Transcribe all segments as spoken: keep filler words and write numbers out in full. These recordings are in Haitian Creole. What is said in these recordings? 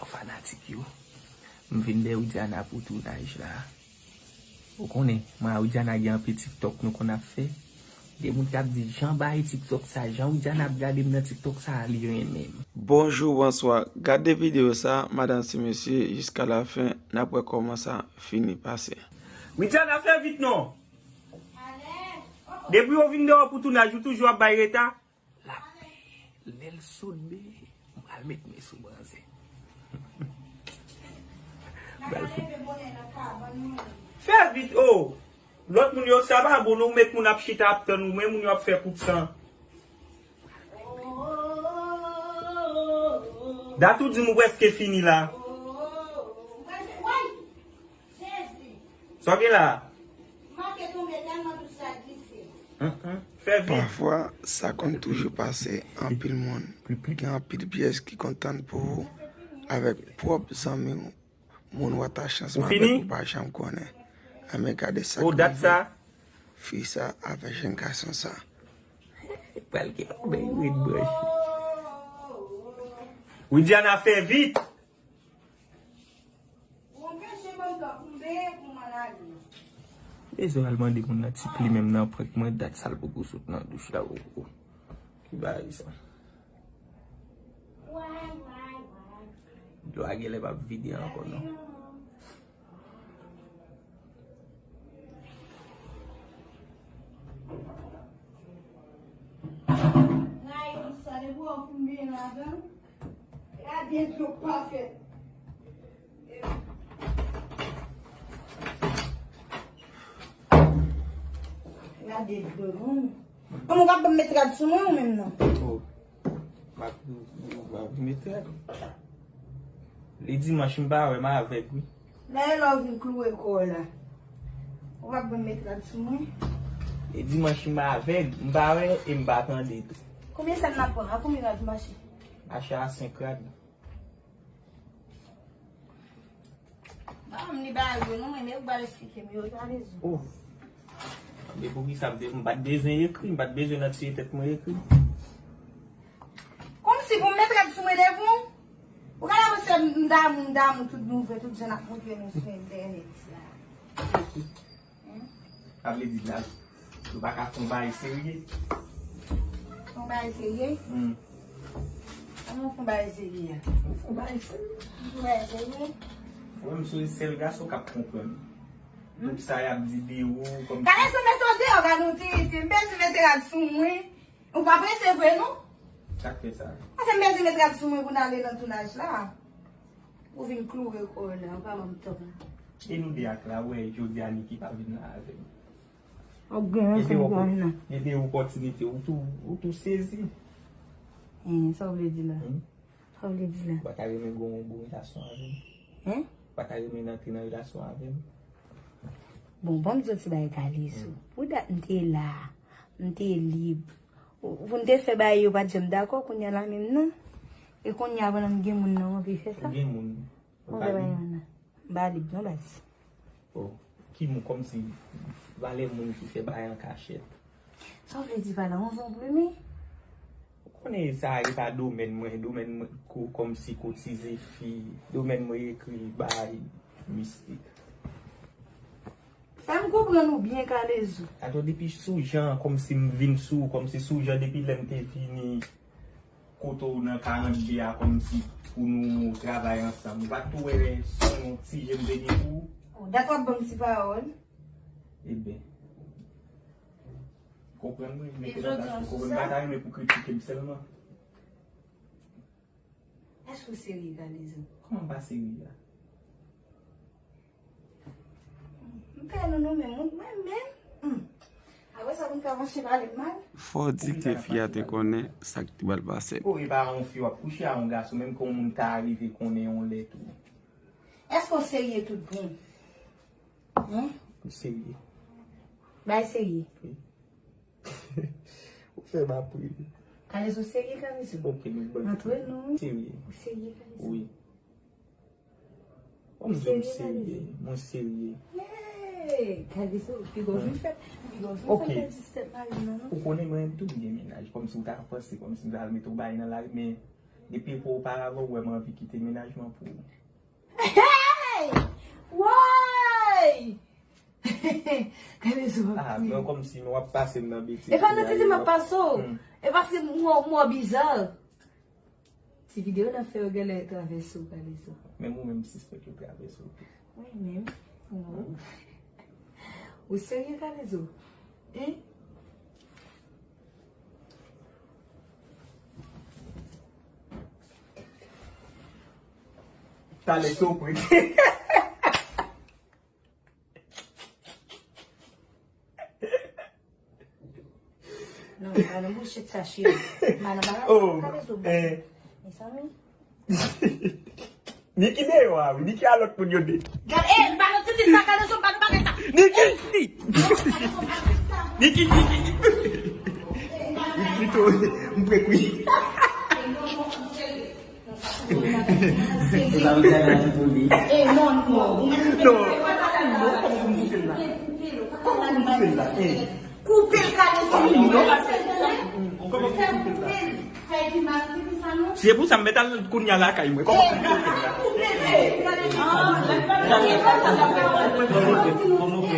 Fanatik yo, m vin dèyè Widiana pou tounaj la. Ou konnen, mwen a Widiana gen anpil TikTok nou konn ap fè. Gen moun k ap di, "Jan bay TikTok sa, jan Widiana ap gade m nan TikTok sa, li renmen m." Bonjou, bonswa. Gade videyo sa, madanm e mesye, jiska lafen, n ap wè kòman sa fini pase. Widiana, fè vit non! Depi w vin dèyè pou tounaj, ou toujou ap bay reta? Lapè, lè l sot be, m pral met men sou manzè. M pral fout. Fè vit, o! Lòt moun yo, sa pa bon, non, ou met moun ap chita ap tann ou, men moun yo ap fè kout san. Dat ou di m ou prèske fini la. Sa w gen la? Hum, hum. Fè vit. Pafwa, sa konn toujou pase anpil moun. Gen anpil pyès ki konn tann pou ou avèk pwòp zanmi w, moun w atache ansanm avèk ou pa janm konnen. Anben gade sa k rive fi sa avèk jèn gason sa. Pral gen yon bèy red branche. Widiana, fè vit! Bezwen al mande moun nan ti pli menm nan prank mwen, dat sa l poko sot nan douch la poko. Ki bagay sa? Dlo a genlè p ap vide ankò non. Gade dlo k pa fèt. Gade dlo non. Kòman w ap ban m met rad sou mwen ou menm non? Oh. M ap, m ap met rad. Li dimanch m pa wè, m avèg wi. Dayè lè w vin kloure kò w la. Ou p ap ban m met rad sou mwen? E dimanch m avèg, m pa wè e m pa tande tou. Konbyen sèn n ap pran? A konbyen rad mache? Mache a senk rad. Ban m li ba yo non, men ou pral esplike m yo, tande zo. Oh. Tande poukisa m te, m pa t bezwen ekri, m pa t bezwen nan tiye tèt mwen ekri. Kòmsi pou m met rad sou mwen devan w? Ou ka la panse m damou, m damou tout nouvèl, tout jan n ap montre nou sou entènèt la. Sa vle di la, nou pa ka fè yon bagay serye. Fè yon bagay serye? Hmm. Kòman fè yon bagay serye a? Fè yon bagay serye. Fè yon bagay serye? Mwen, m se sèl gason k ap konprann. Hmm? Tout sa y ap di de ou, kòmsi. Kale sou mete w deyò, gade w te rete. M bezwen mete rad sou mwen. Ou pa prese vre, non? Sa k fè sa? Paske m bezwen met rad sou mwen pou n ale nan tounaj la. Ou vin kloure kò w la, ou pa ban m tan. E nou de ak la, ou wè jodi a Niki pa vin la avè m. Ou gen rezon, Niki pa vin la. Gen de opòtinite, ou tou, ou tou sezi. Hein, sa w vle di la? Hmm? Sa w vle di la? Ou pa ta renmen gen yon bon relasyon avè m? Hein? Ou pa ta renmen antre nan relasyon avè m? Bon, ban m di w ti bagay, Kalezo. Hmm. Pou dat m te la, m te lib. Pou n te fè bagay yo pa t janm dakò, kounye a la menm non. E kounye a pandan m gen moun nan, w anvi fè sa? Ou gen moun. Ou pa lib. M pa lib non baz. Oh, ki moun, kòmsi valè moun ki fè bagay an kachèt. Sa w vle di pa la, yon zonbli? Ou konnen sa e pa domèn mwen, domèn mwen ko, kòmsi kotize fi, domèn mwen ekri bay mistik. Fè m konprann ou byen, Kalezo. Atò depi sou jan, kòmsi m vin sou, kòmsi sou jan depi lè m te vini kote w nan karannde a, kòmsi pou nou travay ansanm. Ou pa t tou wè se yon ti je m te gen pou ou? Oh, dat w ap ban m ti pawòl. Ebyen, konprann mwen, mete nan plas ou, konprann, m pa ta renmen pou kritike m sèlman. Èske w serye, Kalezo? Kòman m pa serye a? M pè nou, nou menm, mwen, mwen menm. Hmm. Apre sa, pou n ka manche pale m mal. Fò w di ke fi a te konnen sa k te pral pase. Oh, e pa yon fi w ap kouche a yon gason, menm ke yon moun ta rive konnen yon lè tou. Èske w serye tout bon? Hein? M serye. Bay serye. Wi. Ou fè m ap ri. Kalezo serye, Kalezo. Ok, nou ban. Antre nou. Serye. Ou serye, Kalezo? Wi. Ou serye, Kalezo? Mwen serye. Hey, Kalezo, piga w vin fè, piga w vin fè pèdi tèt mari m nan, non? Ou konnen mwen menm tou m gen mennaj. Kòmsi ou ta panse, kòmsi m ta al mete yon bagay nan lari, men Depi pou oparavan, ou wè m anvi kite mennaj mwen pou ou. Hey! Woy! Kalezo ap Ah, kriye. men kòmsi men w ap pase m nan betiz. E pa nan tete m ap pase w. Hmm. E paske mwen mwen biza. Ti videyo n ap fè yo genlè travèse w, Kalezo. Menm ou menm sispèk yo travèse w tou. Mwen menm. Ou serye, Kalezo? Hein? Talè sopri. Non, pa nan bouchèt sa, cheri. Pa nan bagay Oh, sa, Kalezo. eh. Mezanmi. Niki deyò a wi, Niki a lòt moun yo de. Gad, eh, pa nan tete sa, Kalezo, pa nan bagay sa. Niki! Niki, Niki! Li pito, m prek wi. Eh, non, non. Non. Non, kòman pou m koupe l la? Kòman pou m koupe l la? Eh. Koupe l, Kalezo. Kòman pou m koupe l la? Se pou sa m mèt al kounye a lakay mwen. Kòman pou m koupe l la?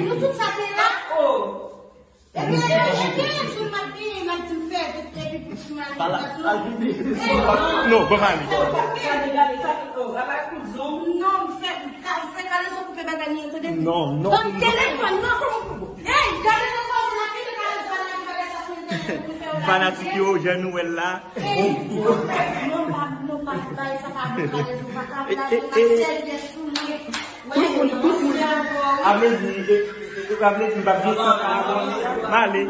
Nou tout sa te la. Epi, epi, epi, epi, m ap vini, m ap di m fè, epi pou ti mal. Non, ban m ale. Non, m fè, m fè Kalezo koupe bagay li, tande. Non, non. Ban m telefòn, non, kòman pou. Hey, gade nan kòz la, kite Kalezo al nan bagay sa sou entènèt pou fè yo la. Fanatik yo, jan nou wè l la. Hey, non, pa, non, pa, bagay sa pa bon, Kalezo, pa ka blaze, pa sèryè sou mwen. Tout moun, tout moun. A vle di, e, e, e, a vle di, m pa byen santi m ale.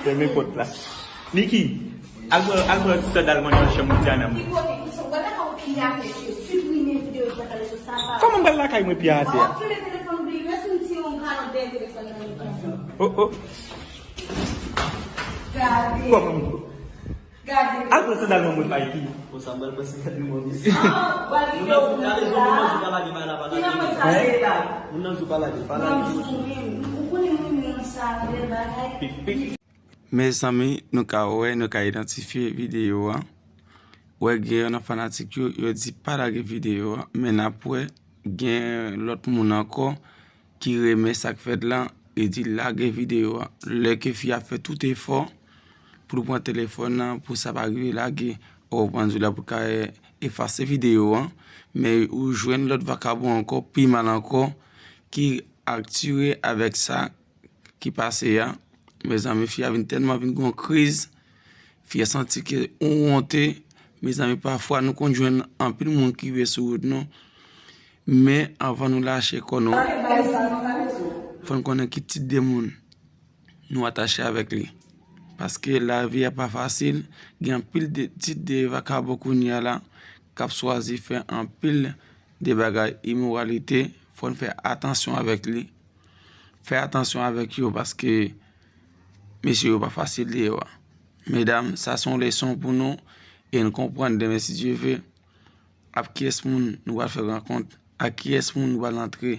Fèmen pòt la. Niki, al pran, al pran ti sandal mwen nan chanm Diana mwen. Kòman m pral lakay mwen pye atè a? Oh, oh. Kòman m Al pran sandal mwen mwen bay ki. Konsa mwen pran sandal mwen mwen mesi. Moun nan di pa lage bay la pa lage. Moun nan di pa lage pa lage. Mezanmi, nou ka wè, nou ka idantifye videyo a. Wè gen yon nan fanatik yo, yo di pa lage videyo a, men n ap wè gen lòt moun ankò ki renmen sa k fèt la, li di lage videyo a. Lè ke fi a fè tout efò pou l pran telefòn nan, pou sa pa rive lage, ou konprann, di la pou ka efase videyo a, men ou jwenn lòt vakabon ankò, pi mal ankò, ki atire avèk sa ki pase a. Mezanmi, fi a vin tèlman vin gon kriz, fi a santi ke ou wonte. Mezanmi, pafwa nou konn jwenn anpil moun ki rive sou wout nou. Men anvan nou lache kò nou, fò n konnen ki tit de moun nou atache avèk li. Paske lavi a pa fasil, gen anpil de tit de vakabon kounye a la k ap chwazi fè anpil de bagay imoralite, fò n fè atansyon avèk li. Fè atansyon avèk yo paske mesye yo pa fasil deyò a. Medam, sa se yon leson pou nou e n konprann demen si Dye ve ak kiyès moun nou pral fè rankont, ak kiyès moun nou pral antre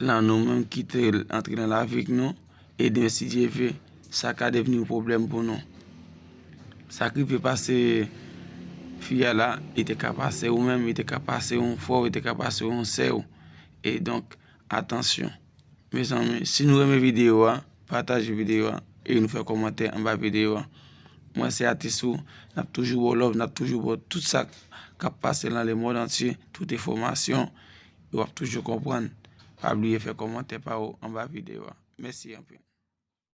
lan nou menm kite l antre nan lavi nou e demen si Dye ve sa ka devni yon pwoblèm pou nou. Sa k rive pase fi a la, li te ka pase ou menm, li te ka pase yon frè w, li te ka pase yon sè w. E donk, atansyon. Mezanmi, si nou renmen videyo a, pataje videyo a e nou fè kòmantè anba videyo a. Mwen se atis ou, n ap toujou ba w love, n ap toujou ba w tout sa k ap pase nan lemonn antye, tout enfòmasyon, e w ap toujou konprann. Pa bliye fè kòmantè pa w anba videyo a. Mèsi anpil.